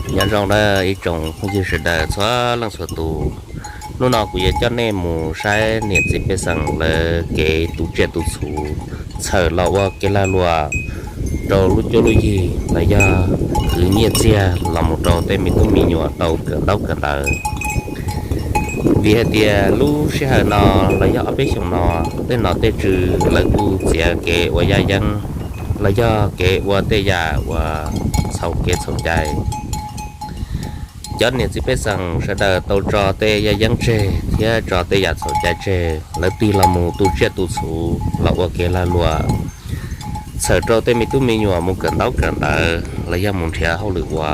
Nyob zoo na ib tsoom phooj ywg sawv daws txhua leej txhua tus. Hnub no kuv yuav coj nej mus saib niam txiv pej xeem lawv kev tu tsiaj tu txhu txhawm los ua kev lag luam rau lub cuab lub yig los yog khwv nyiaj txiag los mus rau tej me tub me nyuam tau kawm ntaub kawm ntawv. Vim hais tias lub sij hawm no los yog ob peb xyoos no, tej nom tej tswv lawv kuj txiav kev ua yaj yeeb los yog kev ua tej yam uas txhaum kev txhaum cai. Cov niam txiv pej xeem sawv daws tau tso tej yaj yeeb tseg thiab tso tej yam txhaum cai tseg, lawv tig los mus tu tsiaj tu txhu los ua kev lag luam txhawm rau tej me tub me nyuam mus kawm ntaub kawm ntawv los yog mus nrhiav hauj lwm ua.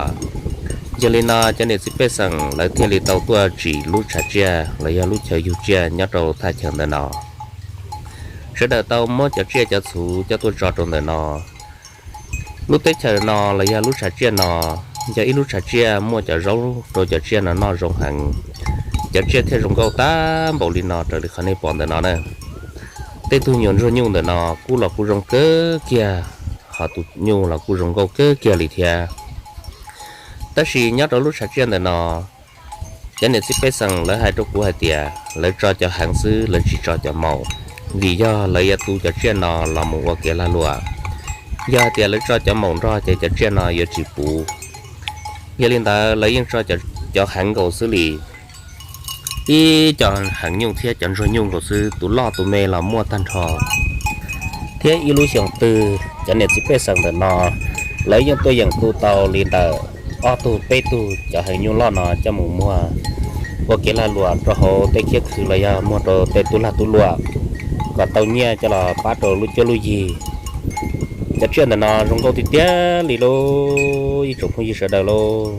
Yog li no cov niam txiv pej xeem lawv thiaj li tau tuaj tsim lub tshav tsiaj los yog lub chaw yug tsiaj nyob rau thaj chaw ntawm no. Sawv daws tau muab cov tsiaj cov txhu coj tuaj tso rau ntawm no. Lub teb chaws no los yog lub tshav tsiaj no yog ib lub tshav tsiaj muaj cov zaub rau cov tsiaj no noj zoo heev. Cov tsiaj thiaj zoo nkauj tag npaum li no raws li qhov nej pom ntawm no na. Tej tug nyuam ntsuag nyuj ntawm no kuj los kuj zoo kawg kiag, ho tus nyuj los kuj zoo nkauj kawg kiag li thiab. Tab sis nyob rau lub tshav tsiaj ntawm no, cov niam txiv pej xeem lawv hais rau kuv hais tias lawv tso cov heev xwb, lawv tsis tso cov maum, vim yog lawv yuav tu cov tsiaj no los mus ua kev lag luam. Yog hais tias lawv tso cov maum nrog ces cov tsiaj no yuav tsis puv. Yog li ntawd lawv yeej tso cov heev nkaus xwb li, ib co heev nyuj thiab cov ntsuag nyuj nkaus xwb, tus loj tus me los muaj tag nrho. Thiab ib lub xyoos twg cov niam txiv pej xeem ntawm no lawv yeej tuaj yeem tu tau li ntawm ob tug peb tug cov heev nyuj loj no coj mus muag ua kev lag luam rau hauv tej khiab khw los yog muag rau tej tub lag tub luam kom tau nyiaj coj los pab rau lub cuab lub yig. Cov tsiaj ntawm no zoo nkauj tiag tiag li lauj ib tsoom phooj ywg sawv daws lauj.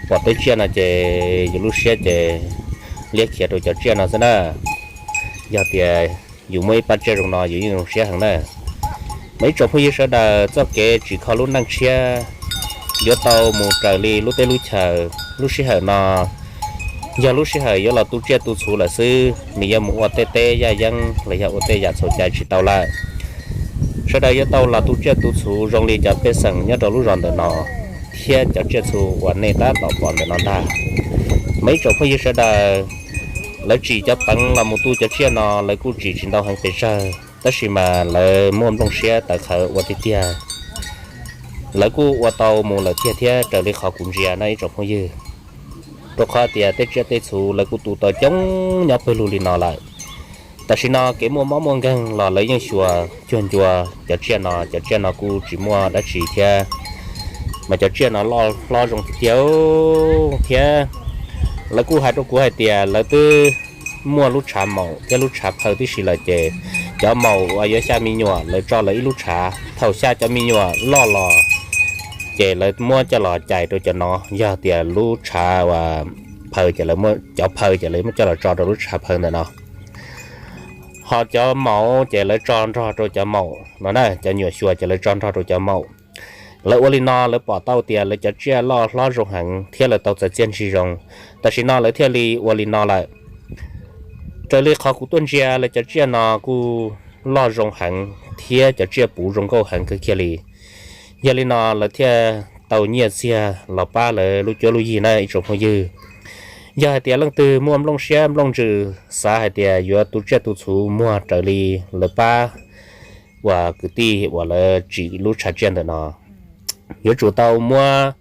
Pom tej tsiaj no ces yus lub siab ces liab khiav rau cov tsiaj no xwb na. Yog tias yus muaj ib pab tsiaj zoo no yus yeej zoo siab heev na. Mas ib tsoom phooj ywg sawv daws, txoj kev tsim kho lub neej tshiab yuav tau mus raws li lub teb lub chaw. Lub sij hawm no yog lub sij hawm yuav los tu tsiaj tu txhu lawm xwb, nws yuav mus ua tej teb yaj yeeb los yog ua tej yam txhaum cai tsis tau lawm. Sawv daws yuav tau los tu tsiaj tu txhu zoo li cov pej xeem nyob rau lub zos ntawm no thiab cov tsiaj txhu uas nej tab tom pom ntawm no ntag. Mas ib tsoom phooj ywg sawv daws, lawv tsim cov peev los mus tu cov tsiaj no lawv kuj tsim tsis ntau heev pes tsawg, tab sis mas lawv muaj nplooj siab tawv qhawv ua tiag tiag. Lawv kuj ua tau mus lawm tiag thiab raws li qhov kuv ntsia na ib tsoom phooj ywg. Rau qhov tias tej tsiaj tej txhu lawv kuj tu tau coob nyob pawg lug li no lawm. Tam sim no kev muaj mob muaj nkeeg los lawv yeej xyuas cuag ncua cov tsiaj no, cov tsiaj no kuj tsis muaj dab tsi thiab, mas cov tsiaj no loj hlob zoo tiag tiag thiab. Lawv kuj hais rau kuv hais tias lawv twb muaj lub tshav maum thiab lub tshav phaw tib si lawm ces cov maum uas yuav xya me nyuam lawv tso lawv ib lub tshav, thaum xya cov me nyuam loj los ces lawv muab coj los cais rau cov no. Yog tias lub tshav uas phaw ces lawv, cov phaw ces lawv muab coj los tso rau lub tshav phaw ntawm no. Ho cov maum ces lawv tso nrog rau cov maum no na, cov nyuam xyuas ces lawv tso nrog rau cov maum. Lawv ua li no lawv pom tau tias lawv cov tsiaj loj hlob zoo heev thiab lawv tau txais txiaj ntsig zoo. Tam sim no lawv thiaj li ua li no lawm. Raws li qhov kuv tuaj ntsia lawv cov tsiaj no kuj loj zoo heev thiab cov tsiaj puv zoo nkauj heev kawg kiag li. Yog li no lawv thiaj tau nyiaj txiag los pab lawv lub cuab lub yig na ib tsoom phooj ywg. Yog hais tias leej twg muaj nplooj siab nplooj ntsws xav hais tias yuav tu tsiaj tu txhu muag raws li lawv pab uas kwv tij uas lawv tsim lub tshav tsiaj ntawm no, yuav tsum tau muab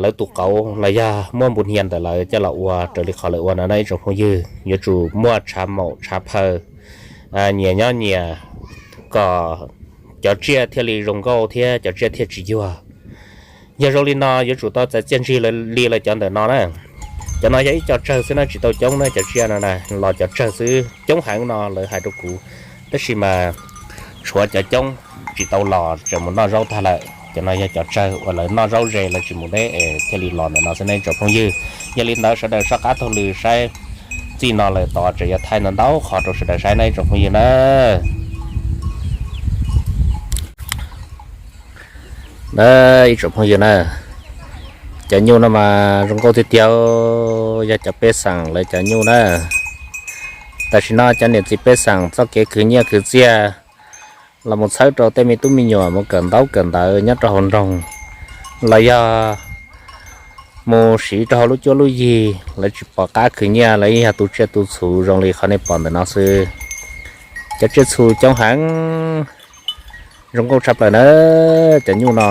lawv tus qauv los yog muab npu hnia ntawm lawv coj los ua raws li qhov lawv ua no na ib tsoom phooj ywg. Yuav tsum muaj tshav maum tshav phaw nyias nyob nyias kom cov tsiaj thiaj li zoo nkauj thiab cov tsiaj thiaj tsis yuag. Yog zoo li no yuav tsum tau txais txiaj ntsig li lawv cov ntawm no na. Cov no yog ib co tsawg xwb na, tsis tau coob na, cov tsiaj no los cov tsawg xwb coob heev no lawv hais rau kuv. Tab sis mas tshuav cov coob tsis tau los tseem mus noj zaub tag lawm. Cov no yog cov tsawg uas lawv noj zaub ze lawv tsis mus deb es thiaj li los ntawm no xwb ne ib tsoom phooj ywg. Yog li ntawd sawv daws soj qab taug lw saib, txij no lawm tod tseem yuav thaij ntau ntau qhov rau sawv daws saib na ib tsoom phooj ywg na. Na ib tsoom phooj ywg na, cov nyuj no mas zoo nkauj tiag tiag, yog cov pej xeem lawv cov nyuj na. Tam sim no cov niam txiv pej xeem txoj kev khwv nyiaj khwv txiaj los mus txhawb rau tej me tub me nyuam mus kawm ntaub kawm ntawv nyob rau hauv nroog los yog mus siv rau hauv lub cuab lub yig, lawv tsis pom qab khwv nyiaj, lawv yeej yog tu tsiaj tu txhu zoo li qhov nej pom ntawm no xwb. Cov tsiaj txhu coob heev, zoo nkauj tshaj plaws na. Cov nyuj no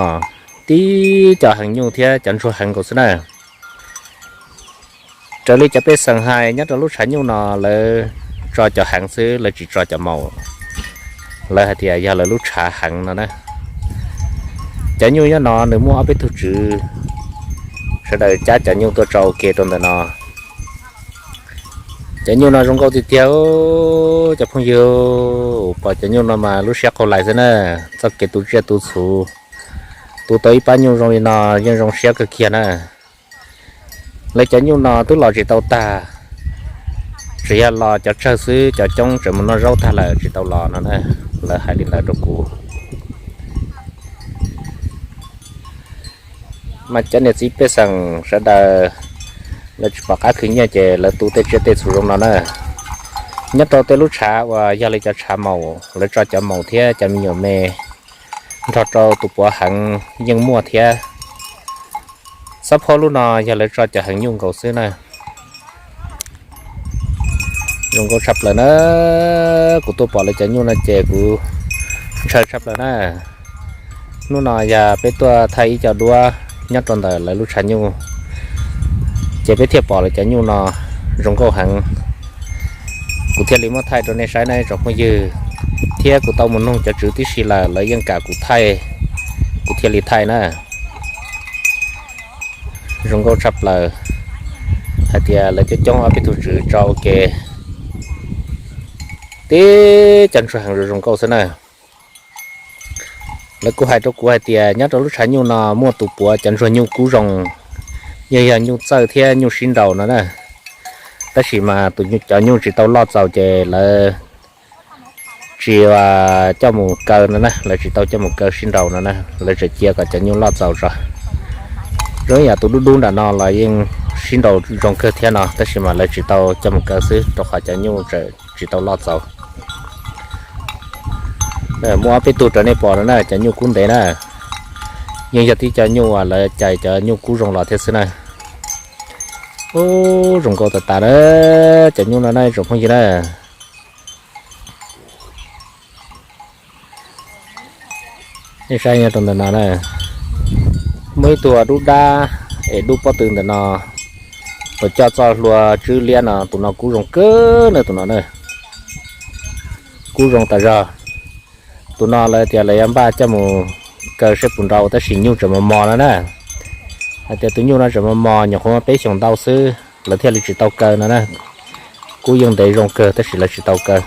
tib co heev nyuj thiab cov ntsuag heev nkaus xwb na. Raws li cov pej xeem hais nyob rau lub tshav nyuj no lawv tso cov heev xwb, lawv tsis tso cov maum. Lawv hais tias yog lawv lub tshav heev no na. Cov nyuj nyob no nws muaj ob peb tug tswv, sawv daws cab cov nyuj tuaj tso ua ke rau ntawm no. Cov nyuj no zoo nkauj tiag tiag, cov phooj ywg, pom cov nyuj no mas lub siab qaug lais xwb na. Txoj kev tu tsiaj tu txhu, tu tau ib pab nyuj zoo li no yeej zoo siab kawg kiag na. Lawv cov nyuj no twb los tsis tau tag, tsuas yog los cov tsawg xwb, cov coob tseem mus noj zaub tag lawm tsis tau los no na. Lawv hais li ntawd rau kuv. Mas cov niam txiv pej xeem sawv daws lawv tsis pom qab khwv nyiaj ces lawv tu tej tsiaj tej txhu zoo no na. Nyob rau tej lub tshav uas yog li cov tshav maum, lawv tso cov maum thiab cov me nyuam me nrog rau tus puav heev yeej muaj thiab. Xab phob lub no yog lawv tso cov heev nyuj nkaus xwb na. Zoo nkauj tshaj plaws na. Kuv tuaj pom lawv cov nyuj no ces kuv ntshaw tshaj plaws na. Hnub no yog peb tuaj thaij ib co duab nyob rau ntawm lawv lub tshav nyuj, ces peb thiaj pom lawv cov nyuj no zoo nkauj heev. Kuv thiaj li muab thaij rau nej saib na tsoom phooj ywg, thiab kuv tau mus nug cov tswv tib si lawm, lawv yeej kam kuv thaij, kuv thiaj li thaij na. Zoo nkauj tshaj plaws, hais tias lawv coob coob ob peb tug tswv tso ua ke, tib co ntsuag heev zoo zoo nkauj xwb na. Lawv kuj hais rau kuv hais tias nyob rau lub tshav nyuj no muaj tus puav cov ntsuag nyuj kub zoo, yeej yog nyuj txawj thiab nyuj sib nraus no na. Tab sis mas tus cov nyuj tsis tau loj txaus ces lawv tsis coj mus kaw no na, lawv tsis tau coj mus kaw sib nraus no na, lawv tseem cia kom cov nyuj loj txaus tso. Zoo yam tus dub dub nram no los yeej sib nraus zoo kawg thiab no, tab sis mas lawv tsis tau coj mus kaw xwb rau qhov cov nyuj tseem tsis tau loj txaus. Muaj ob peb tug raws nej pom no na, cov nyuj kub ntev na, yeej yog tib co nyuj uas lawv cais cov nyuj kub zoo los thiab xwb na. Ub, zoo nkauj tas tas na, cov nyuj no na tsoom phooj ywg na. Nej saib nyob rau ntawm no na, muaj ib tug dub dab es dub pob tw ntawm no, uas coj txoj hlua tswb liab no, tus no kub zoo kawg na, tus no na, kub zoo tas zog. Tus no lawv tias lawv yuav npaj coj mus kaw seb puas nrau, tab sis nyuj tseem mos mos no na. Hais tias tus nyuj no tseem mos mos, nyuam qhuav muaj peb xyoos ntau xwb lawv thiaj li tsis tau kaw no na. Kub yeej ntev zoo kawg tab sis lawv tsis tau kaw.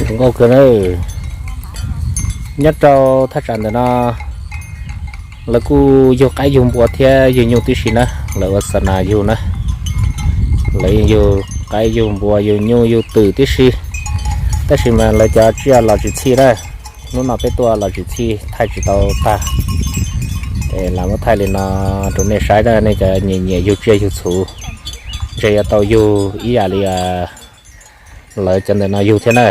Zoo nkauj kawg na. Nyob rau thaj tsam ntawm no, lawv kuj yug qaib yug npua thiab yug nyuj tib si na, lawv ua xa nas yug na. Lawv yeej yug qaib yug npua yug nyuj yug twm tib si, tab sis mas lawv cov tsiaj los tsis txhij na. Hnub no peb tuaj los tsis txhij, thaij tsis tau tag. Es lam muab thaij li no rau nej saib na, nej cov nyiam nyiam yug tsiaj yug txhu, ntshe yuav tau yug ib yam li lawv cov ntawm no yug thiab na.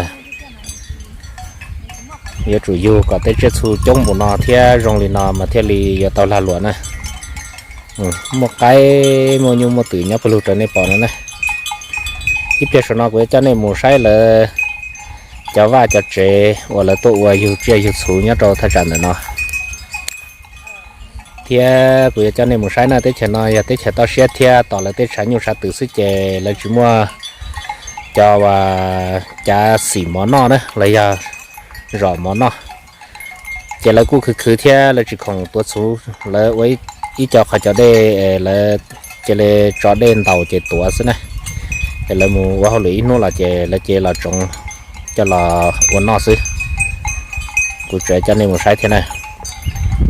Yuav tsum yug kom tej tsiaj txhu coob npaum no thiab zoo li no mas thiaj li yuav tau lag luam na. Muaj qaib muaj nyuj muaj twm nyob pawg lug raws nej pom no na. Ib pliag saum no kuv yuav coj nej mus saib lawv cov vaj cov tsev uas lawv tuaj ua yug tsiaj yug txhu nyob rau thaj tsam ntawm no. Thiab kuv yuav coj nej mus saib na, teb chaws no yog teb chaws toj siab thiab tos lawv tej tshav nyuj tshav twm xwb ces lawv tsis muaj cov cav xim mov noj na, los yog zom mov noj. Ces lawv kuj khwv khwv thiab lawv tsis khoom tuav txhuv, lawv ua ib co qhov cov dej, lawv cia li tso dej ntaus ces tuav xwb na. Es lawv mus ua hauj lwm ib hnub los ces lawv cia li los tsoov coj los ua noj xwb. Kuv tseem coj nej mus saib thiab na.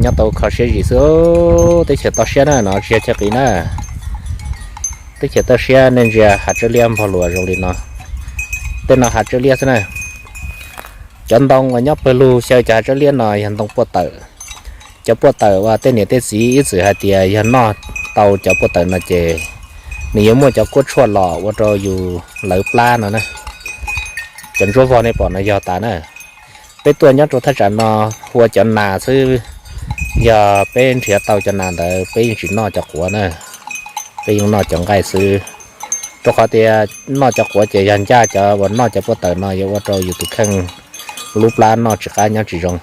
Nyob tau kho siab zim xwb, teb chaws toj siab na no tsis yog chaw qis na. Teb chaws toj siab nej ntsia hav tsawb liab npog luas zoo li no. Tej no hav tsawb liab xwb na. Cov ntoo uas nyob pawg lug xyaw cov hav tsawb liab no yog ntoo puaj tawm. Cov puaj tawm uas tej niam tej txiv ib txwm hais tias yog noj tau cov puaj tawm no ces nws yuav muaj cov kuab tshuaj los ua rau yus lawv plab no na. Cov ntsuab vog nej pom no yog tas na. Peb tuaj nyob rau thaj tsam no hu ua cov nas xwb, yog peb nrhiav tau cov nas ntawd peb yeej tsis noj cov quav na, peb yeej noj cov nqaij xwb. Rau qhov tias noj cov quav ces yog ncaj cov uas noj cov puaj tawm no yuav ua rau yus tus kheej lub plab noj tsis qab nyob tsis zoo.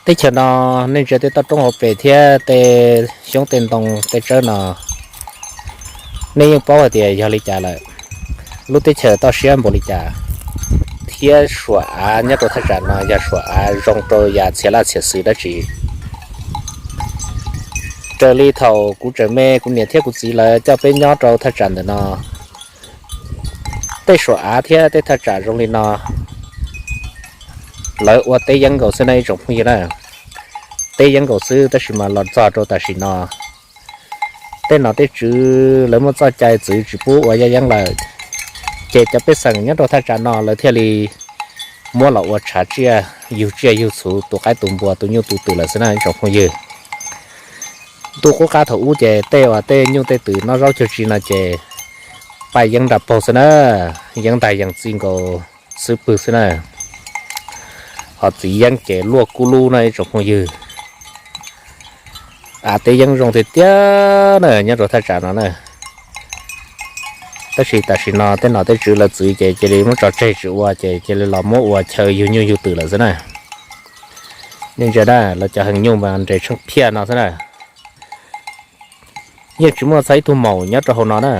Teb chaws no nej ntsia tej toj roob hauv pes thiab tej xyoob tej ntoo tej tsawb no, nej yeej paub hais tias yog li cas lawm. Lub teb chaws toj siab npaum li cas, thiab suam av nyob rau thaj tsam no yog suam av zoo rau yam txhiam laj txhiam xwm dab tsi. Raws li thaum kuv tseem me kuv niam thiab kuv txiv lawv coj peb nyob rau thaj tsam ntawm no, tej suam av thiab tej thaj tsam zoo li no lawv ua teb yeeb nkaus xwb na ib tsoom phooj ywg na. Teb yeeb nkaus xwb tab sis mas los txog rau tam sim no tej nom tej tswv lawv muaj txoj cai txwv tsis pub ua yaj yeeb lawm, ces cov pej xeem nyob rau thaj tsam no lawv thiaj li muab los ua tshav tsiaj, yug tsiaj yug txhu, tu qaib tu npua, tu nyuj tu twm lawm xwb na ib tsoom phooj ywg. Ntuj qub qab thaum ub ces tej uas tej nyuj tej twm noj zaub cog tsi no ces paj yeeb nra paug xwb na, yeeb ntag yees txij nkaus xwb pwg xwb na, ho txiv yeeb ces luaj kub lub na ib tsoom phooj ywg. Av teb yeeb zoo tiag tiag na nyob rau thaj tsam no na. Tab sis tam sim no tej nom tej tswv lawv txwv ces cia li muab tso tseg tsis ua ces cia li los muab ua chaw yug nyuj yug twm lawm xwb na. Nej ntsia na, lawv cov heev nyuj mas nres tsheej phiaj no xwb na. Yeej tsis muaj txog ib tug maum nyob rau hauv no na.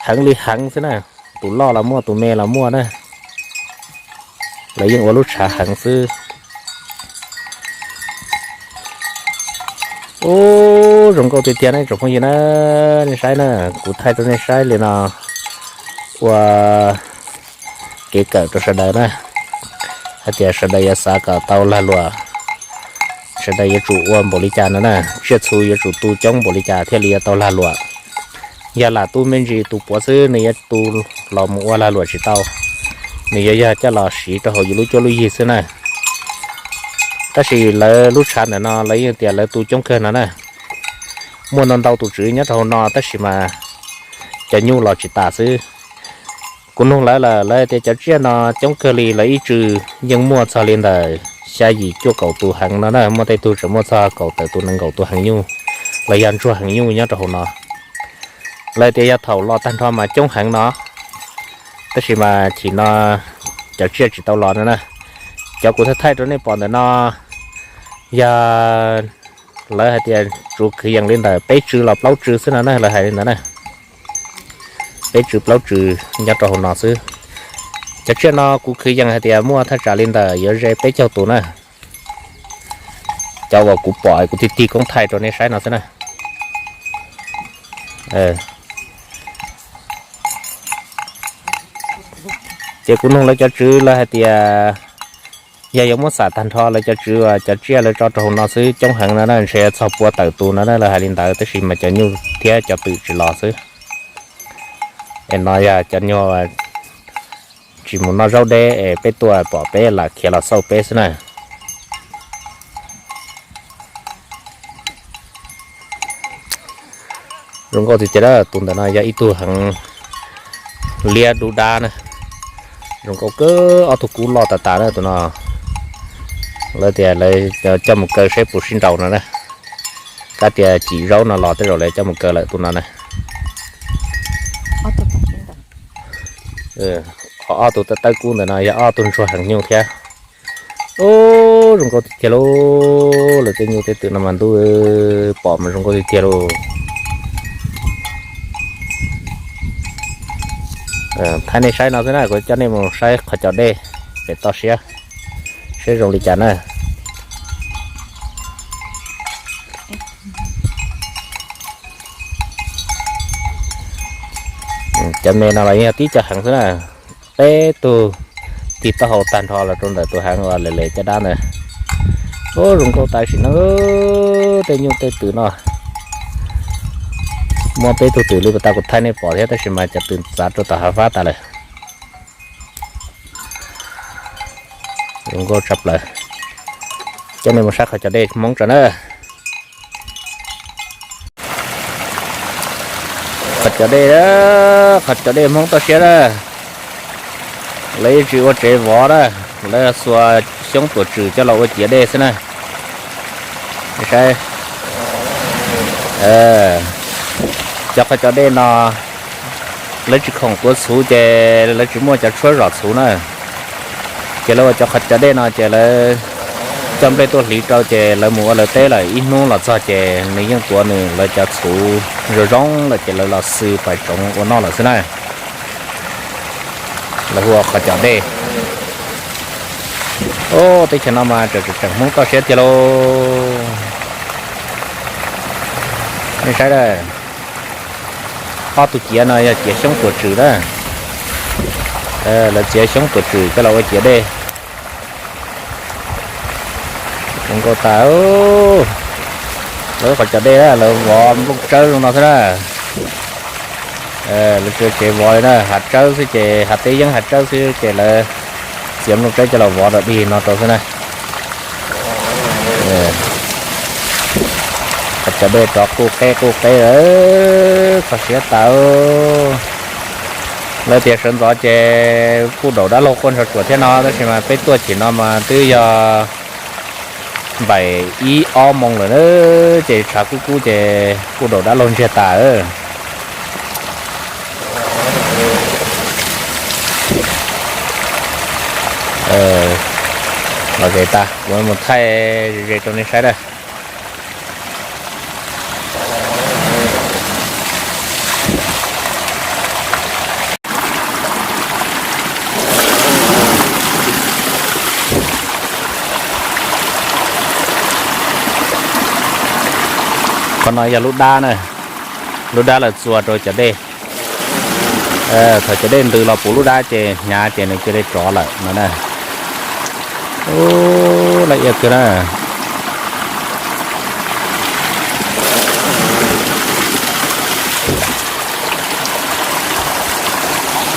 Heev li heev xwb na, tus loj los muaj tus me los muaj na. Lawv yeej ua lub tshav heev xwb. Ub, zoo nkauj tiag tiag na tsoom phooj ywg na. Nej saib na, kuv thaij rau nej saib li no ua kev kawm rau sawv daws na, hais tias sawv daws yuav xav kom tau lag luam, sawv daws yuav tsum ua npaum li cas no na, tsiaj txhu yuav tsum tu coob npaum li cas thiaj li yuav tau lag luam. Yog lam tu me ntsis tus puav xwb nws yuav tu los mus ua lag luam tsis tau, nws yuav yog coj los siv rau hauv yus lub cuab lub yig xwb na. Tab sis lawv lub tshav ntawm no lawv yeej tias lawv tu coob kawg no na. Muaj ntau ntau tus tswv nyob rau hauv no tab sis mas cov nyuj los tsis tas xwb. Kuv nug lawv lawm, lawv tias cov tsiaj no coob kawg li, lawv ib tsw yeej muaj txog li ntawm xya yim cuaj kaum tus heev no na, muaj tej tug tseem muaj txog kaum tawm tus nees nkaum tus heev nyuj, los yog ntsuag heev nyuj nyob rau hauv no. Lawv tias yog thaum los tag nrho mas coob heev no, tab sis mas chim no cov tsiaj tsis tau los no na. Cov kuv thaij thaij rau nej pom ntawm no yog lawv hais tias tsuas kwv yees li ntawm peb tsw los plaub tsw xwb no na, lawv hais li ntawd na. Peb tsw plaub tsw nyob rau hauv no xwb. Cov tsiaj no kuv kwv yees hais tias muaj thaj tsam li ntawm yuav ze peb caug tus na. Cov uas kuv pom kuv tig tig koob thaij rau nej saib no xwb na. Ces kuv nug lawv cov tswv lawv hais tias yog yuav muab xam tag nrho lawv cov tswv uas cov tsiaj lawv tso rau hauv no xwb coob heev no na, ntshe txog pua tawm tus no na, lawv hais li ntawd, tab sis mas cov nyuj thiab cov twm tsis los xwb. Es no yog cov nyuag tsis mus noj zaub deb es peb tuaj pom peb lam khiav los xauj peb xwb na. Zoo nkauj tiag tiag, tus ntawm no yog ib tug heev liab dub dab na. Zoo nkauj kawg, ob tug kub loj tas tas na tus no. Lawv tias lawv coj mus kaw saib puas sib nraus no na. Kab tias cim zaub no los tej zaum lawv coj mus kaw lawm tus no na. Qhov ob tug tawb tawb kub ntawm no yog ob tug ntsuag heev nyuj thiab. Ub, zoo nkauj tiag tiag lauj, lawv tej nyuj tej twm no mas ntuj, pom mas zoo nkauj tiag tiag lauj. Thaij nej saib no xwb na, kuv coj nej mus saib qhov cov dej pem toj siab, saib zoo li cas na. Cov me no los yeej yog tib co heev xwb na. Peb tug tig taub hau tag nrho los rau ntawm tus heev uas le le caj dab ntawd. Ub, zoo nkauj tas sim no, tej nyuj tej twm no. Muaj peb tug twm li puas tas kuv thaij nej pom thiab, tab sis mas cov twm txav rau tom hav fab tas lawm. Zoo nkauj tshaj plaws. Coj nej mus saib qhov cov dej Hmoob tso na. Qhov cov dej, qhov cov dej Hmoob toj siab na. Lawv yeej tsis ua tsev vov na, lawv xuas xyoob tuam tswm coj los ua ciav dej xwb na. Saib, cov qhov cov dej no lawv tsis khoom tuav txhuv ces lawv tsis muaj cov tshuab zom txhuv na. Ces lawv ua cov qhov cov dej no ces lawv coj nplej tuaj hliv rau ces lawv mus ua lawv teb lawm, ib hnub los txog ces nws yeej tuav nws lawv cov txhuv zoo zoo lawm ces lawv los xwb pais tsoov ua noj lawm xwb na. Lawv hu ua qhov cov dej. Teb chaws no mas tseem tseem Hmoob toj siab tiag lauj. Nej saib, ob tug ciav no yog ciav xyoob tuam tswm na. Lawv txiav xyoob tuam tswm coj los ua ciav dej. Zoo nkauj tas. Lawv qhov cov dej lawv vov nplooj tsawb zoo no xwb na. Lawv tsis tsev vov li na, hav tsawb xwb ces hav teb yeeb hav tsawb xwb ces lawv txiav nplooj tsawb coj los vov rau dig no rau xwb na. Qhov cov dej rov quj qeb quj qeb lawm, kho siab tas. Lawv tias sawv ntxov ces kuj daum dab laug quaj ntshav tsuam thiab no, tab sis mas peb tuaj chim no mas twb yog npaum ib ob moos lawm na, ces tshav kub kub ces kuj daum dab laug ntsiag tas. Los ze tas kuv mus thaij ze rau nej saib na. Qhov no yog lub dab na, lub dab lawv txua rau cov dej. Thaum cov dej ntws los puv lub dab ces hnyav ces nws cia li rov lawm no na. Laj ia kawg na.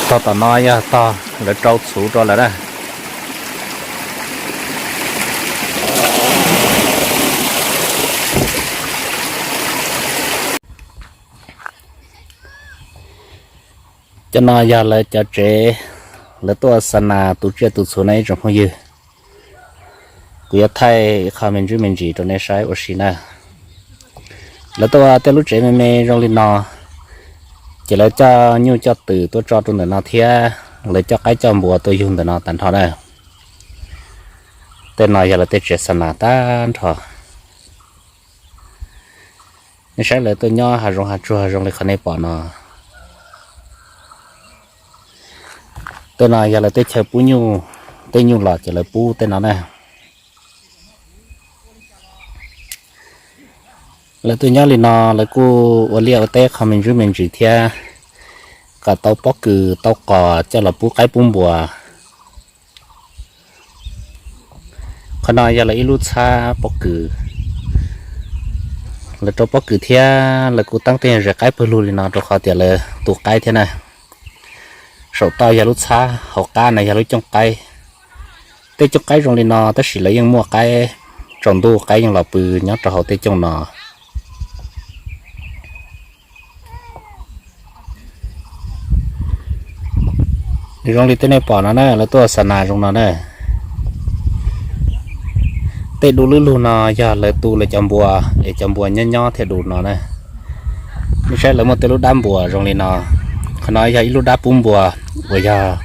Tog tom no yog tog lawv rau txhuv rau lawm na. Cov no yog lawv cov tsev, lawv tuaj xa nas tu tsiaj tu txhuv na ib tsoom phooj ywg. Kuv yuav thaij ib qho me ntsis me ntsis rau nej saib ua si na. Lawv tuaj ua tej lub tsev me me zoo li no, ces lawv coj nyuj coj twm tuaj tso rau ntawm no thiab lawv coj qaib coj npua tuaj yug ntawm no tag nrho na. Tej no yog lawv tej tsev xa nas tag nrho. Nej saib lawv tuaj nyob hav zoov hav tsuag zoo li qhov nej pom no. Tej no yog lawv teb chaws pub nyuj, tej nyuj los ces lawv pub tej no na. Lawv tuaj nyob li no lawv kuj ua liaj ua teb qho me ntsis me ntsis thiab, kom tau pob kws tau qos coj los pub qaib pub npua. Qhov no yog lawv ib lub txhab pob kws. Lawv rau pob kws thiab lawv kuj teeb tej ze qaib pawg lug li no rau qhov tias lawv tu qaib thiab na. Saum toj yog lub txhab, hauv qab no yog lub cooj qaib. Tej cooj qaib zoo li no tab sis lawv yeej muaj qaib, tsaus ntuj qaib yeej los pw nyob rau hauv tej cooj no. Zoo li tej nej pom no na, lawv tuaj xa nas zoo no na. Tej du lwb lug no yog lawv tu lawv cov npua, es cov npua nyob nyob thiaj du no na. Nej saib lawv muaj tej lub dab npua zoo li no. Qhov no yog ib lub dab pub npua uas yog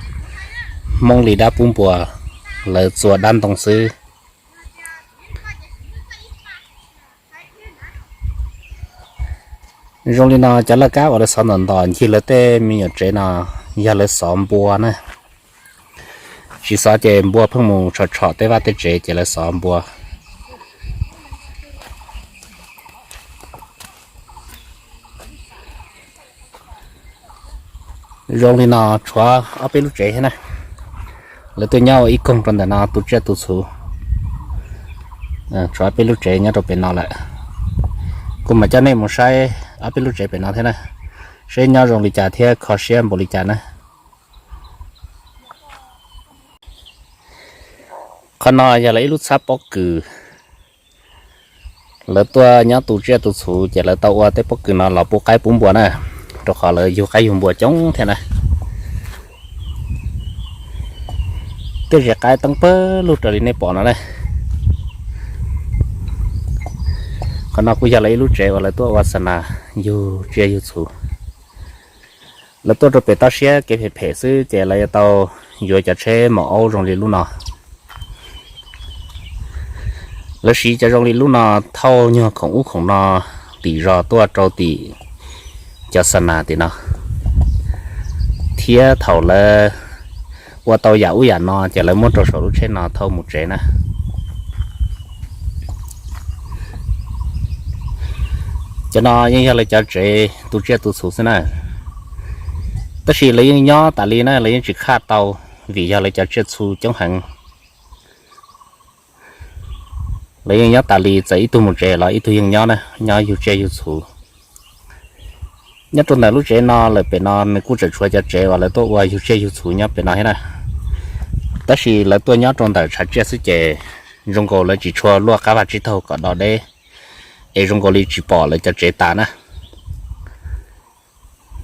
Hmoob li dab pub npua, lawv txua dab ntoo xwb. Zoo li no cov laj kab uas lawv xov ntom ntom ncig lawv tej me nyuam tsev no yog lawv xov npua na. Tsis xov ces npua pheej mus tshom tshom tej vaj tej tsev ces lawv xov npua. Zoo li no tshuav ob peb lub tsev thiab na. Lawv tuaj nyob ua ib koog rau ntawm no tu tsiaj tu txhuv. Tshuav ob peb lub tsev nyob rau pem no lawm. Kuv mam coj nej mus saib ob peb lub tsev pem no thiab na, seb nyob zoo li cas thiab kho siab npaum li cas na. Qhov no yog lawv ib lub txhab pob kws. Lawv tuaj nyob tu tsiaj tu txhu ces lawv tau ua tej pob kws no los pub qaib pub npua na, rau qhov lawv yug qaib yug npua coob thiab na. Tej zes qaib teeb pawg lug raws li nej pom no na. Qhov no kuj yog lawv ib lub tsev uas lawv tuaj ua xa nas yug tsiaj yug txhu. Lawv tuaj rau pem toj siab kev phem phem xwb ces lawv yuav tau yuav cov tsheb maum aub zoo li lub no. Lawv siv cov zoo li lub no thauj nyuag khoom ub khoom no tim zos tuaj rau tim cov xa nas tim no, thiab thaum lawv ua tau yam ub yam no ces lawv muab rau saum lub tsheb no thauj mus tsev na. Cov no yeej yog lawv cov tsev tu tsiaj tu txhu xwb na, tab sis lawv yeej nyob tas li na, lawv yeej tsis khaj tau vim yog lawv cov tsiaj txhu coob heev. Lawv yeej nyob tas li, txawm ib tug mus tsev los ib tug yeej nyob na, nyob yug tsiaj yug txhu. Nyob rau ntawm lub tsev no lawm pem no nws kuj tseem tshuav cov tsev uas lawv tuaj ua yug tsiaj yug txhu nyob pem no thiab na, tab sis lawv tuaj nyob rau ntawm tshav tsiaj xwb ces zoo nkaus lawv tsis tshua luaj qab vaj tsib taug kom do deb, es zoo nkaus li tsis pom lawv cov tsev tas na.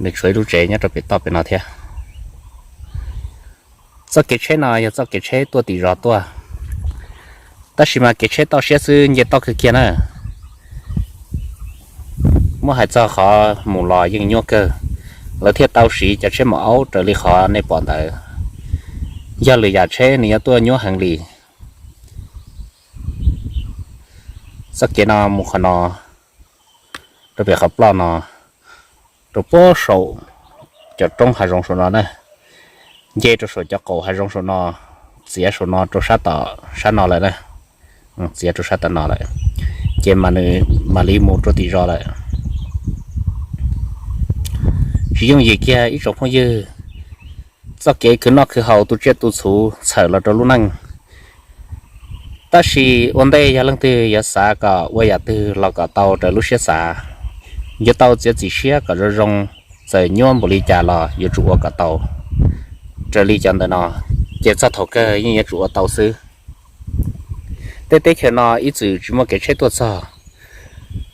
Nws tshuav ib lub tsev nyob rau pem toj pem no thiab. Txoj kev tsheb no yog txoj kev tsheb tuaj tim zos tuaj, tab sis mas kev tsheb toj siab xwb nce toj kawg kiag na. Muab hais txog qhov mus los yeej nyuaj kawg, lawv thiaj tau siv cov tsheb maum aub raws li qhov nej pom ntawd. Yog lwm yam tsheb nws yuav tuaj nyuaj heev li. Txoj kev no mus qhov no, rau pem qhov ploj no, rau puag saum cov roob hav zoov saum no na, nce rau saum cov qaum hav zoov saum no, txiav saum no rau sab tom sab no lawm na, txiav rau sab tom no lawm, ces mam li mus rau tim zos lawm. Tsis yooj yim kiag ib tsoom phooj ywg, txoj kev khwv noj khwv haus tu tsiaj tu txhu txhawm los rau lub neej. Tab sis ua ntej yog leej twg yuav xav kom ua yam twg los kom tau raws lub siab xav, yuav tau txiav txim siab kom zoo zoo, txawm nyuaj npaum li cas los yuav tsum ua kom tau. Raws li cov ntawm no, ces txog thaum kawg yeej yuav tsum ua tau xwb. Tej teb chaws no ib txwm tsis muaj kev tsheb tuaj txog,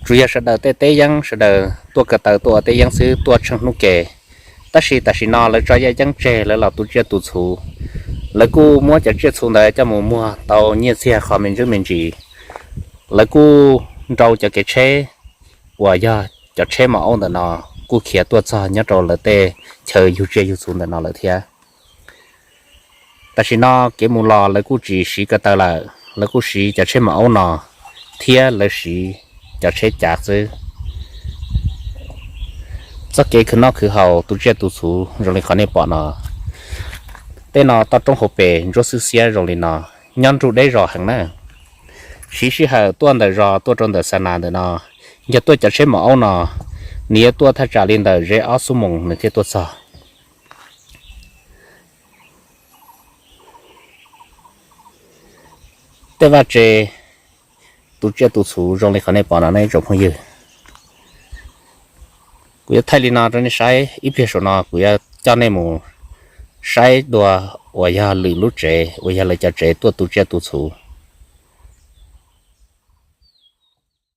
tsuas yog sawv daws tej teb yeeb sawv daws tuaj ko taw tuaj ua teb yeeb xwb tuaj tsheej hnub ke. Tab sis tam sim no lawv tso yaj yeeb tseg lawv los tu tsiaj tu txhu, lawv kuj muab cov tsiaj txhu ntawd coj mus muag tau nyiaj txiag qho me ntsuj me ntsis. Lawv kuj nrau cov kev tsheb uas yog cov tsheb maum aub ntawm no kuj khiav tuaj txog nyob rau lawv tej chaw yug tsiaj yug txhu ntawm no lawm thiab. Tam sim no kev mus los lawv kuj tsis siv ko taw lawm, lawv kuj siv cov tsheb maum aub no thiab lawv siv cov tsheb cav xwb. Txoj kev khwv noj khwv haus tu tsiaj tu txhu zoo li qhov nej pom no, tej no toj roob hauv pes ntsuab xwb xiab zoo li no, nyob nrug deb zos heev na. Siv sij hawm tuaj ntawm zos tuaj rau ntawm xa nas ntawm no, yog tuaj cov tsheb maum aub no, nws yuav tuaj thaj tsam li ntawm ze ob xuab moos nws thiaj tuaj txog. Tej vaj tse tu tsiaj tu txhu zoo li qhov nej pom no ne tsoom phooj ywg. Kuv yuav thaij li no rau nej saib, ib pliag saum no kuv yuav coj nej mus saib dua uas yog lwm lub tsev uas yog lawv cov tsev tuaj tu tsiaj tu txhu.